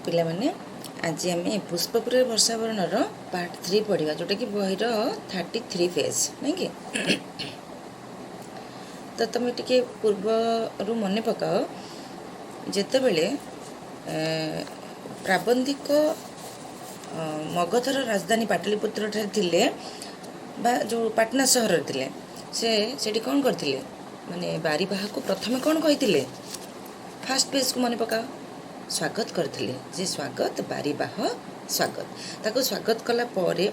ପିଲାମାନେ, ଆଜି ଆମେ ପୁଷ୍ପପୁରରେ ବର୍ଷାବରଣର ପାର୍ଟ 3 ପଢ଼ିବା, ଯେଉଁଟାକି ବହିର 33 ପେଜ୍, ନାଇଁ କି? ତ ତୁମେ ଟିକେ ପୂର୍ବରୁ ମନେ ପକାଅ, ଯେତେବେଳେ ପ୍ରାବନ୍ଧିକ ମଗଧର ରାଜଧାନୀ ପାଟଳିପୁତ୍ରଠାରେ ଥିଲେ ବା ଯେଉଁ ପାଟନା ସହରରେ ଥିଲେ, ସେ ସେଠି କ'ଣ କରିଥିଲେ? ମାନେ ବାରିବାହକୁ ପ୍ରଥମେ କ'ଣ କହିଥିଲେ? ଫାଷ୍ଟ ପେଜ୍କୁ ମନେ ପକାଅ। ସ୍ୱାଗତ କରିଥିଲେ ଯେ ସ୍ୱାଗତ ବାରିବାହ ସ୍ୱାଗତ। ତାକୁ ସ୍ୱାଗତ କଲା ପରେ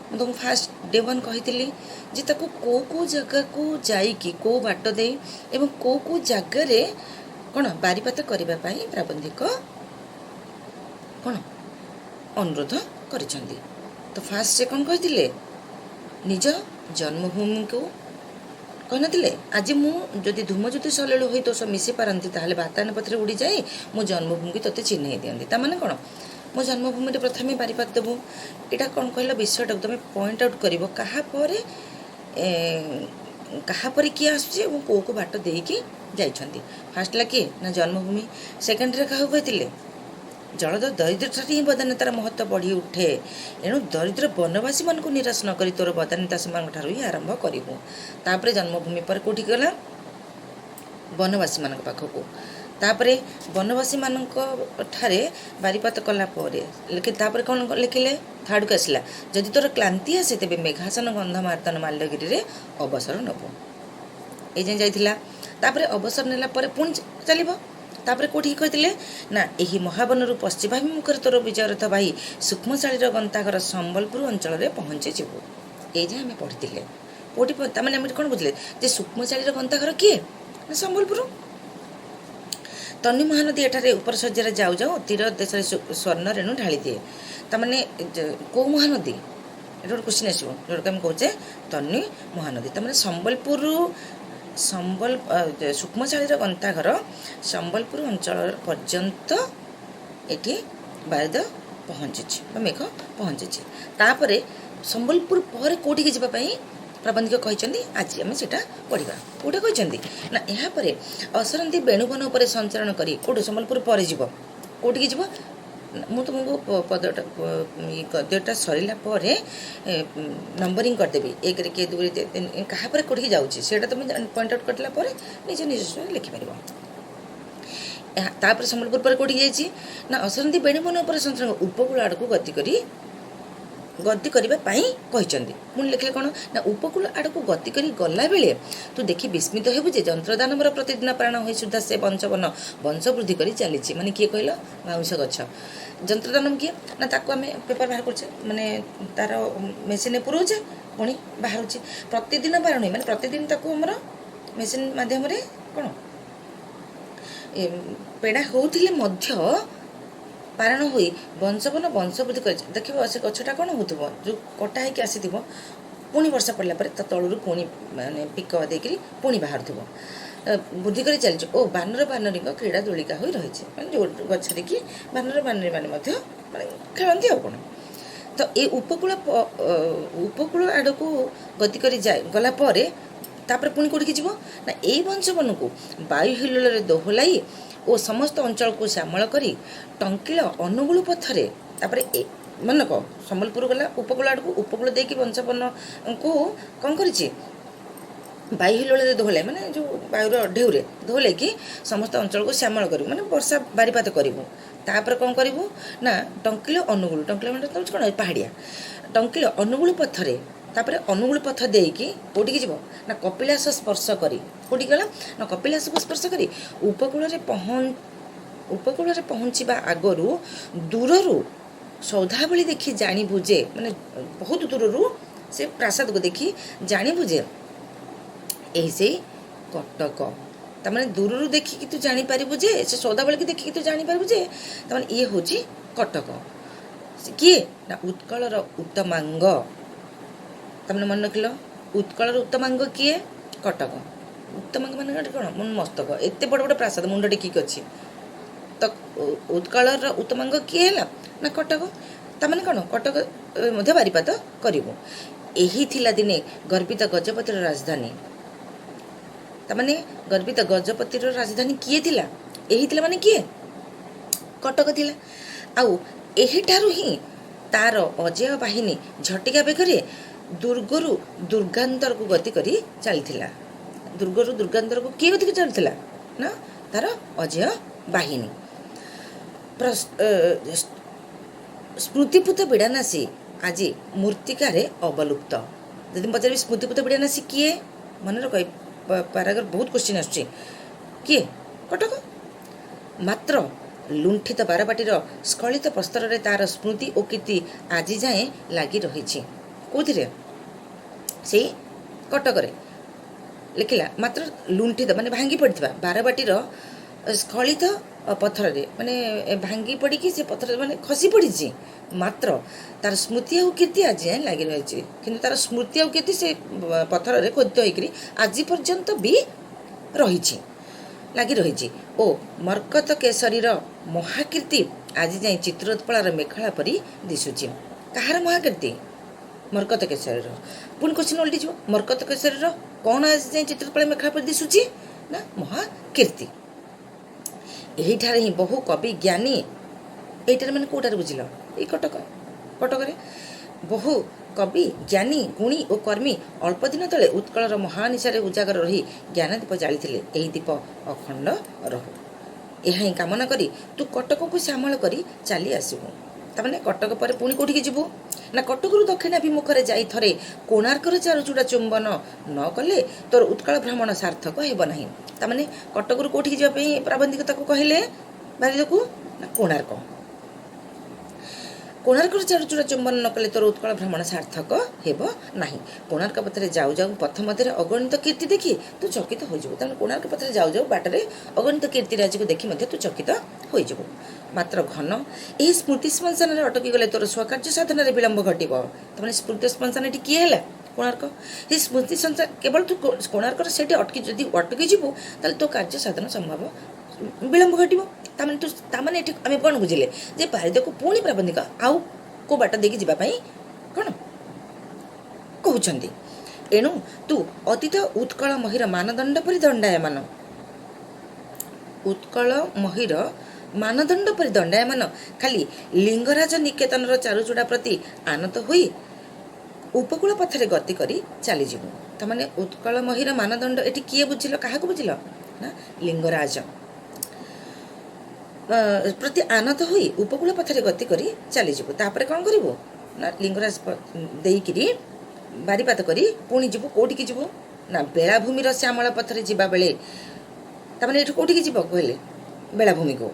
ମୁଁ ତୁମକୁ ଫାଷ୍ଟ ଡେ ୱାନ୍ କହିଥିଲି ଯେ ତାକୁ କେଉଁ କେଉଁ ଜାଗାକୁ ଯାଇକି, କେଉଁ ବାଟ ଦେଇ ଏବଂ କେଉଁ କେଉଁ ଜାଗାରେ କ'ଣ ବାରିପାତ କରିବା ପାଇଁ ପ୍ରାବନ୍ଧିକ କ'ଣ ଅନୁରୋଧ କରିଛନ୍ତି। ତ ଫାଷ୍ଟ ସେ କ'ଣ କହିଥିଲେ? ନିଜ ଜନ୍ମଭୂମିକୁ କହିନଥିଲେ, ଆଜି ମୁଁ ଯଦି ଧୂମଜ୍ୟୋତି ସଲିଳ ହୋଇ ତୋ ସହ ମିଶି ପାରନ୍ତି, ତାହେଲେ ବାତାୟନ ପଥରେ ଉଡ଼ିଯାଇ ମୋ ଜନ୍ମଭୂମିକୁ ତୋତେ ଚିହ୍ନେଇ ଦିଅନ୍ତି। ତା ମାନେ କ'ଣ? ମୋ ଜନ୍ମଭୂମିରେ ପ୍ରଥମେ ବାରିପାତ ଦେବୁ। ଏଇଟା କ'ଣ କହିଲ? ବିଷୟଟାକୁ ତୁମେ ପଏଣ୍ଟ ଆଉଟ୍ କରିବ, କାହା ପରେ କିଏ ଆସୁଛି ଏବଂ କେଉଁ କେଉଁ ବାଟ ଦେଇକି ଯାଇଛନ୍ତି। ଫାଷ୍ଟ ହେଲା କିଏ ନା ଜନ୍ମଭୂମି। ସେକେଣ୍ଡରେ କାହାକୁ କହିଥିଲେ? ଜଳଦ ଦରିଦ୍ରଠାରେ ହିଁ ବଦାନ୍ୟତାର ମହତ୍ଵ ବଢ଼ି ଉଠେ। ଏଣୁ ଦରିଦ୍ର ବନବାସୀମାନଙ୍କୁ ନିରାଶ ନ କରି ତୋର ବଦାନ୍ୟତା ସେମାନଙ୍କ ଠାରୁ ହିଁ ଆରମ୍ଭ କରିବୁ। ତାପରେ ଜନ୍ମଭୂମି ପରେ କେଉଁଠିକି ଗଲା? ବନବାସୀମାନଙ୍କ ପାଖକୁ। ତାପରେ ବନବାସୀମାନଙ୍କ ଠାରେ ବାରିପାତ କଲା ପରେ ତାପରେ କ'ଣ ଲେଖିଲେ? ଥାର୍ଡ଼କୁ ଆସିଲା, ଯଦି ତୋର କ୍ଳାନ୍ତି ଆସେ, ତେବେ ମେଘାସନ ଗନ୍ଧମାର୍ଦ୍ଦନ ମାଲ୍ୟଗିରିରେ ଅବସର ନେବୁ। ଏଇ ଯାଏଁ ଯାଇଥିଲା। ତାପରେ ଅବସର ନେଲା ପରେ ପୁଣି ଚାଲିବ। ତାପରେ କେଉଁଠିକି କହିଥିଲେ ନା, ଏହି ମହାବନରୁ ପଶ୍ଚିମାଭିମୁଖରେ ତୋର ବିଜୟରଥ ବାହି ସୂକ୍ଷ୍ମଶାଳୀର ଗନ୍ତାଘର ସମ୍ବଲପୁର ଅଞ୍ଚଳରେ ପହଞ୍ଚିଯିବୁ। ଏଇ ଯାଏଁ ଆମେ ପଢ଼ିଥିଲେ। କେଉଁଠି ତାମାନେ ଆମେ କ'ଣ ବୁଝିଲେ ଯେ ସୂକ୍ଷ୍ମଶାଳୀର ଗନ୍ତାଘର କିଏ ନା ସମ୍ବଲପୁର। ତନ୍ୱୀ ମହାନଦୀ ଏଠାରେ ଉପର ଶଯ୍ୟାରେ ଯାଉ ଯାଉ ତୀର ଦେଶରେ ସ୍ୱର୍ଣ୍ଣ ରେଣୁ ଢାଳି ଦିଏ। ତାମାନେ କେଉଁ ମହାନଦୀ? ଏଠି ଗୋଟେ କ୍ୱେଶ୍ଚିନ୍ ଆସିବ, ଯେଉଁଟାକୁ ଆମେ କହୁଛେ ତନ୍ୱୀ ମହାନଦୀ। ତାମାନେ ସମ୍ବଲପୁରରୁ ସୂକ୍ଷ୍ମଶାଳୀର ଗନ୍ତାଘର ସମ୍ବଲପୁର ଅଞ୍ଚଳ ପର୍ଯ୍ୟନ୍ତ ଏଠି ବାରିଦ ପହଞ୍ଚିଛି ବା ମେଘ ପହଞ୍ଚିଛି। ତାପରେ ସମ୍ବଲପୁର ପରେ କେଉଁଠିକି ଯିବା ପାଇଁ ପ୍ରାବନ୍ଧିକ କହିଛନ୍ତି, ଆଜି ଆମେ ସେଇଟା ପଢ଼ିବା। କେଉଁଟା କହିଛନ୍ତି ନା, ଏହାପରେ ଅସରନ୍ତି ବେଣୁବନ ଉପରେ ସଞ୍ଚରଣ କରି କେଉଁଠୁ ସମ୍ବଲପୁର ପରେ ଯିବ, କେଉଁଠିକି ଯିବ? ମୁଁ ତୁମକୁ ପଦଟା ଗଦ୍ୟଟା ସରିଲା ପରେ ନମ୍ବରିଂ କରିଦେବି। ଏକରେ କିଏ, ଦୁଇରେ ତିନି, କାହା ପରେ କେଉଁଠିକି ଯାଉଛି, ସେଇଟା ତୁମେ ପଏଣ୍ଟ ଆଉଟ୍ କରିଦେଲା ପରେ ନିଜ ନିଜସ୍ୱ ଲେଖିପାରିବ। ତାପରେ ସମ୍ବଲପୁର ପରେ କେଉଁଠିକି ଯାଇଛି ନା, ଅସରନ୍ତି ବେଣୁବନ ଉପରେ ସଞ୍ଚରଣ ଉପକୂଳ ଆଡ଼କୁ ଗତି କରିବା ପାଇଁ କହିଛନ୍ତି। ପୁଣି ଲେଖିଲେ କ'ଣ ନା, ଉପକୂଳ ଆଡ଼କୁ ଗତି କରି ଗଲାବେଳେ ତୁ ଦେଖି ବିସ୍ମିତ ହେବୁ ଯେ ଯନ୍ତ୍ରଦାନବର ପ୍ରତିଦିନ ପ୍ରାଣ ହୋଇ ସୁଦ୍ଧା ସେ ବଂଶବନ ବଂଶ ବୃଦ୍ଧି କରି ଚାଲିଛି। ମାନେ କିଏ କହିଲ? ବାଉଁଶ ଗଛ। ଯନ୍ତ୍ରଦାନବ କିଏ ନା, ତାକୁ ଆମେ ପେପର ବାହାର କରୁଛେ, ମାନେ ତାର ମେସିନରେ ପୁରଉଛେ, ପୁଣି ବାହାରୁଛି। ପ୍ରତିଦିନ ବାରଣ ହୁଏ, ମାନେ ପ୍ରତିଦିନ ତାକୁ ଆମର ମେସିନ୍ ମାଧ୍ୟମରେ କ'ଣ ପେଡ଼ା ହେଉଥିଲେ ମଧ୍ୟ ପାରଣ ହୋଇ ବଂଶବନ ବଂଶ ବୃଦ୍ଧି କରିଛି। ଦେଖିବ, ସେ ଗଛଟା କ'ଣ ହେଉଥିବ, ଯେଉଁ କଟା ହେଇକି ଆସିଥିବ, ପୁଣି ବର୍ଷା ପଡ଼ିଲା ପରେ ତା ତଳରୁ ପୁଣି ମାନେ ପିକ ଦେଇକିରି ପୁଣି ବାହାରୁଥିବ। ବୃଦ୍ଧି କରି ଚାଲିଛି ଓ ବାନର ବାନରୀଙ୍କ କ୍ରୀଡ଼ା ଦୋଳିକା ହୋଇ ରହିଛି। ମାନେ ଯେଉଁ ଗଛରେ କି ବାନର ବାନରୀମାନେ ମଧ୍ୟ ମାନେ ଖେଳନ୍ତି ଆଉ କ'ଣ। ତ ଏ ଉପକୂଳ ଆଡ଼କୁ ଗତି କରି ଯାଏ ଗଲା ପରେ ତାପରେ ପୁଣି କେଉଁଠିକି ଯିବ ନା, ଏଇ ବଂଶବନକୁ ବାୟୁ ହିଲ୍ଲୋଳରେ ଦୋହଲାଇ ଓ ସମସ୍ତ ଅଞ୍ଚଳକୁ ଶ୍ୟାମଳ କରି ଟଙ୍କିଳ ଅନୁଗୁଳ ପଥରେ। ତାପରେ ମନେ କହ, ସମ୍ବଲପୁର ଗଲା ଉପକୂଳ ଆଡ଼କୁ, ଉପକୂଳ ଦେଇକି ବଂଶବନକୁ କ'ଣ କରିଛି? ବାୟୁ ହିଲ୍ଲୋଳରେ ଦୋହଲାଇ, ମାନେ ଯେଉଁ ବାୟୁର ଢେଉରେ ଦୋହଲେଇକି ସମସ୍ତ ଅଞ୍ଚଳକୁ ଶ୍ୟାମଳ କରିବୁ, ମାନେ ବର୍ଷା ବାରିପାତ କରିବୁ। ତାପରେ କ'ଣ କରିବୁ ନା, ଟଙ୍କିଳ ଅନୁଗୁଳ, ଟଙ୍କିଳ ମାନେ ହେଉଛି କ'ଣ? ପାହାଡ଼ିଆ। ଟଙ୍କିଳ ଅନୁଗୁଳ ପଥରେ, ତାପରେ ଅନୁଗୁଳ ପଥ ଦେଇକି କେଉଁଠିକି ଯିବ ନା, କପିଳାସ ସ୍ପର୍ଶ କରି କେଉଁଠିକି ଗଲା ନା, କପିଳାସକୁ ସ୍ପର୍ଶ କରି ଉପକୂଳରେ ପହଞ୍ଚିବା ଆଗରୁ ଦୂରରୁ ସୌଧାବଳୀ ଦେଖି ଜାଣିବୁ ଯେ, ମାନେ ବହୁତ ଦୂରରୁ ସେ ପ୍ରାସାଦକୁ ଦେଖି ଜାଣିବୁ ଯେ ଏହି ସେଇ କଟକ। ତାମାନେ ଦୂରରୁ ଦେଖିକି ତୁ ଜାଣିପାରିବୁ ଯେ, ସେ ସୌଦାବଳୀକି ଦେଖିକି ତୁ ଜାଣିପାରିବୁ ଯେ ତାମାନେ ଇଏ ହେଉଛି କଟକ। ସେ କିଏ ନା, ଉତ୍କଳର ଉତ୍ତମାଙ୍ଗ। ତାମାନେ ମନେ ରଖିଲ, ଉତ୍କଳର ଉତ୍ତମାଙ୍ଗ କିଏ? କଟକ। ଉତ୍ତମାଙ୍ଗ ମାନେ କ'ଣ? ମସ୍ତକ, ଏତେ ବଡ଼ ବଡ଼ ପ୍ରାସାଦ ମୁଣ୍ଡ ଟେକିକି ଅଛି। ତ ଉତ୍କଳର ଉତ୍ତମାଙ୍ଗ କିଏ ହେଲା ନା, କଟକ। ତାମାନେ କ'ଣ? କଟକ ମଧ୍ୟ ବାରିପାତ କରିବୁ। ଏହି ଥିଲା ଦିନେ ଗର୍ବିତ ଗଜପତିର ରାଜଧାନୀ। ତାମାନେ ଗର୍ବିତ ଗଜପତିର ରାଜଧାନୀ କିଏ ଥିଲା? ଏହି ଥିଲା ମାନେ କିଏ? କଟକ ଥିଲା। ଆଉ ଏହିଠାରୁ ହିଁ ତାର ଅଜେୟ ବାହିନୀ ଝଟିକା ବେଗରେ ଦୁର୍ଗରୁ ଦୁର୍ଗାନ୍ତରକୁ ଗତି କରି ଚାଲିଥିଲା। ଦୁର୍ଗରୁ ଦୁର୍ଗାନ୍ତରକୁ କିଏ ଗତି କରି ଚାଲିଥିଲା ନା ତାର ଅଜେୟ ବାହିନୀ। ସ୍ମୃତିପୁତ ବିଡ଼ାନାସୀ ଆଜି ମୂର୍ତ୍ତିକାରେ ଅବଲୁପ୍ତ। ଯଦି ମୁଁ ପଚାରିବି, ସ୍ମୃତିପୁତ ବିଡ଼ାନାସୀ କିଏ? ମନେ ରଖ, ଏଇ ପାରାଗ୍ରାଫ ବହୁତ କ୍ୱେଶ୍ଚିନ୍ ଆସୁଛି। କିଏ? କଟକ। ମାତ୍ର ଲୁଣ୍ଠିତ ବାରବାଟୀର ସ୍ଖଳିତ ପ୍ରସ୍ତରରେ ତାର ସ୍ମୃତି ଓ କୀର୍ତ୍ତି ଆଜି ଯାଏଁ ଲାଗି ରହିଛି। କେଉଁଥିରେ? ସେଇ କଟକରେ। ଲେଖିଲା, ମାତ୍ର ଲୁଣ୍ଠିତ ମାନେ ଭାଙ୍ଗି ପଡ଼ିଥିବା ବାରବାଟୀର ସ୍ଖଳିତ ପଥରରେ, ମାନେ ଭାଙ୍ଗି ପଡ଼ିକି ସେ ପଥର ମାନେ ଖସି ପଡ଼ିଛି, ମାତ୍ର ତାର ସ୍ମୃତି ଆଉ କୀର୍ତ୍ତି ଆଜି ଯାଏଁ ଲାଗି ରହିଛି। କିନ୍ତୁ ତାର ସ୍ମୃତି ଆଉ କୀର୍ତ୍ତି ସେ ପଥରରେ ଖୋଦିତ ହୋଇକରି ଆଜି ପର୍ଯ୍ୟନ୍ତ ବି ରହିଛି, ଲାଗି ରହିଛି ଓ ମର୍କତ କେଶରୀର ମହାକୀର୍ତ୍ତି ଆଜି ଯାଏଁ ଚିତ୍ରୋତ୍ପଳାର ମେଖଳା ପରି ଦିଶୁଛି। କାହାର ମହାକୀର୍ତ୍ତି? ମର୍କତ କେଶରୀର। ପୁଣି କ୍ୱେଶ୍ଚିନ୍ ଓଲଟିଯିବ, ମର୍କତ କେଶରୀର କ'ଣ ଆଜି ଯାଏଁ ଚିତ୍ରୋତ୍ପଳା ମେଖଳା ପରି ଦିଶୁଛି ନା ମହାକୀର୍ତ୍ତି। ଏହିଠାରେ ହିଁ ବହୁ କବି ଜ୍ଞାନୀ, ଏଇଟାରେ ମାନେ କେଉଁଟାରେ ବୁଝିଲ? ଏଇ କଟକ। କଟକରେ ବହୁ କବି, ଜ୍ଞାନୀ, ଗୁଣୀ ଓ କର୍ମୀ ଅଳ୍ପ ଦିନ ତଳେ ଉତ୍କଳର ମହାନିଶାରେ ଉଜାଗର ରହି ଜ୍ଞାନଦୀପ ଜାଳିଥିଲେ। ଏହି ଦୀପ ଅଖଣ୍ଡ ରହୁ, ଏହା ହିଁ କାମନା କରି ତୁ କଟକକୁ ଶ୍ୟାମଳ କରି ଚାଲି ଆସିବୁ। ତାମାନେ କଟକ ପରେ ପୁଣି କେଉଁଠିକି ଯିବୁ ନା କଟକରୁ ଦକ୍ଷିଣାଭିମୁଖରେ ଯାଇ ଥରେ କୋଣାର୍କର ଚାରୁଚୂଡ଼ା ଚୁମ୍ବନ ନ କଲେ ତୋର ଉତ୍କଳ ଭ୍ରମଣ ସାର୍ଥକ ହେବ ନାହିଁ। ତାମାନେ କଟକରୁ କେଉଁଠିକି ଯିବା ପାଇଁ ପ୍ରାବନ୍ଧିକ ତାକୁ କହିଲେ, ବାରିଦକୁ? ନା କୋଣାର୍କ। କୋଣାର୍କର ଚାରୁଚୂଡ଼ା ଚୁମ୍ବନ ନ କଲେ ତୋର ଉତ୍କଳ ଭ୍ରମଣ ସାର୍ଥକ ହେବ ନାହିଁ। କୋଣାର୍କ ପଥରେ ଯାଉ ଯାଉ ପଥ ମଧ୍ୟରେ ଅଗଣିତ କୀର୍ତ୍ତି ଦେଖି ତୁ ଚକିତ ହୋଇଯିବୁ। ତେଣୁ କୋଣାର୍କ ପଥରେ ଯାଉ ଯାଉ ବାଟରେ ଅଗଣିତ କୀର୍ତ୍ତିରାଜିକୁ ଦେଖି ମଧ୍ୟ ତୁ ଚକିତ ହୋଇଯିବୁ। ମାତ୍ର ଘନ, ଏହି ସ୍ମୃତି ଶ୍ମଶାନରେ ଅଟକି ଗଲେ ତୋର ସ୍ୱକାର୍ଯ୍ୟ ସାଧନାରେ ବିଳମ୍ବ ଘଟିବ। ତାମାନେ ସ୍ମୃତି ଶ୍ମଶାନ ଏଠି କିଏ ହେଲା? କୋଣାର୍କ। ଏହି ସ୍ମୃତି ସଂସାର କେବଳ ତୁ କୋଣାର୍କର ସେଇଠି ଅଟକି ଯଦି ଅଟକି ଯିବୁ, ତାହେଲେ ତୋ କାର୍ଯ୍ୟ ସାଧନ ସମ୍ଭବ ବିଳମ୍ବ ଘଟିବ। ତାମାନେ ତୁ ତାମାନେ ଏଠି ଆମେ କ'ଣ ବୁଝିଲେ ଯେ ପାରିଦକୁ ପୁଣି ପ୍ରାବନ୍ଧିକ ଆଉ କେଉଁ ବାଟ ଦେଇକି ଯିବା ପାଇଁ କ'ଣ କହୁଛନ୍ତି? ଏଣୁ ତୁ ଅତୀତ ଉତ୍କଳ ମହୀର ମାନଦଣ୍ଡ ପରି ଦଣ୍ଡାୟମାନ, ଉତ୍କଳ ମହୀର ମାନଦଣ୍ଡ ପରି ଦଣ୍ଡାୟମାନ ଖାଲି ଲିଙ୍ଗରାଜ ନିକେତନର ଚାରୁଚୂଡ଼ା ପ୍ରତି ଆନତ ହୋଇ ଉପକୂଳ ପଥରେ ଗତି କରି ଚାଲିଯିବୁ। ତାମାନେ ଉତ୍କଳ ମହୀର ମାନଦଣ୍ଡ ଏଠି କିଏ ବୁଝିଲ? କାହାକୁ ବୁଝିଲ ନା ଲିଙ୍ଗରାଜ ପ୍ରତି ଆନତ ହୋଇ ଉପକୂଳ ପଥରେ ଗତି କରି ଚାଲିଯିବୁ। ତାପରେ କ'ଣ କରିବୁ ନା ଲିଙ୍ଗରାଜ ଦେଇକିରି ବାରିପାତ କରି ପୁଣି ଯିବୁ। କେଉଁଠିକି ଯିବୁ ନା ବେଳାଭୂମିର ଶ୍ୟାମଳ ପଥରେ ଯିବା ବେଳେ, ତାମାନେ ଏଠୁ କେଉଁଠିକି ଯିବ କହିଲେ? ବେଳାଭୂମିକୁ।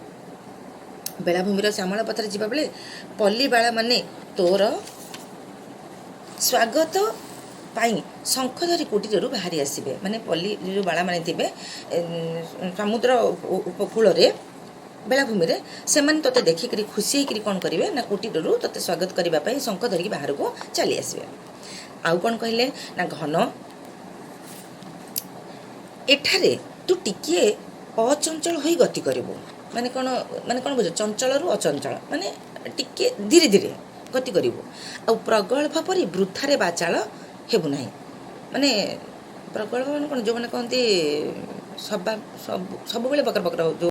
ବେଳାଭୂମିର ଶ୍ୟାମଳ ପଥରେ ଯିବା ବେଳେ ପଲ୍ଲୀବାଳାମାନେ ତୋର ସ୍ୱାଗତ ପାଇଁ ଶଙ୍ଖ ଧରି କୁଟୀରରୁ ବାହାରି ଆସିବେ। ମାନେ ପଲ୍ଲୀ ଯେଉଁ ବାଳାମାନେ ଥିବେ ସମୁଦ୍ର ଉପକୂଳରେ, ବେଳାଭୂମିରେ, ସେମାନେ ତୋତେ ଦେଖିକରି ଖୁସି ହେଇକରି କ'ଣ କରିବେ ନା କୁଟୀରରୁ ତୋତେ ସ୍ୱାଗତ କରିବା ପାଇଁ ଶଙ୍ଖ ଧରିକି ବାହାରକୁ ଚାଲି ଆସିବେ। ଆଉ କ'ଣ କହିଲେ ନା ଘନ, ଏଠାରେ ତୁ ଟିକିଏ ଅଚଞ୍ଚଳ ହୋଇ ଗତି କରିବୁ। ମାନେ କ'ଣ? ମାନେ କ'ଣ ବୁଝ? ଚଞ୍ଚଳରୁ ଅଚଞ୍ଚଳ, ମାନେ ଟିକିଏ ଧୀରେ ଧୀରେ ଗତି କରିବୁ ଆଉ ପ୍ରଗଳ୍ଭ ପରି ବୃଥାରେ ବାଚାଳ ହେବୁ ନାହିଁ। ମାନେ ପ୍ରଗଳ୍ଭ ମାନେ କ'ଣ? ଯେଉଁମାନେ କହନ୍ତି ସବା ସବୁ ସବୁବେଳେ ବକର ବକର ଯେଉଁ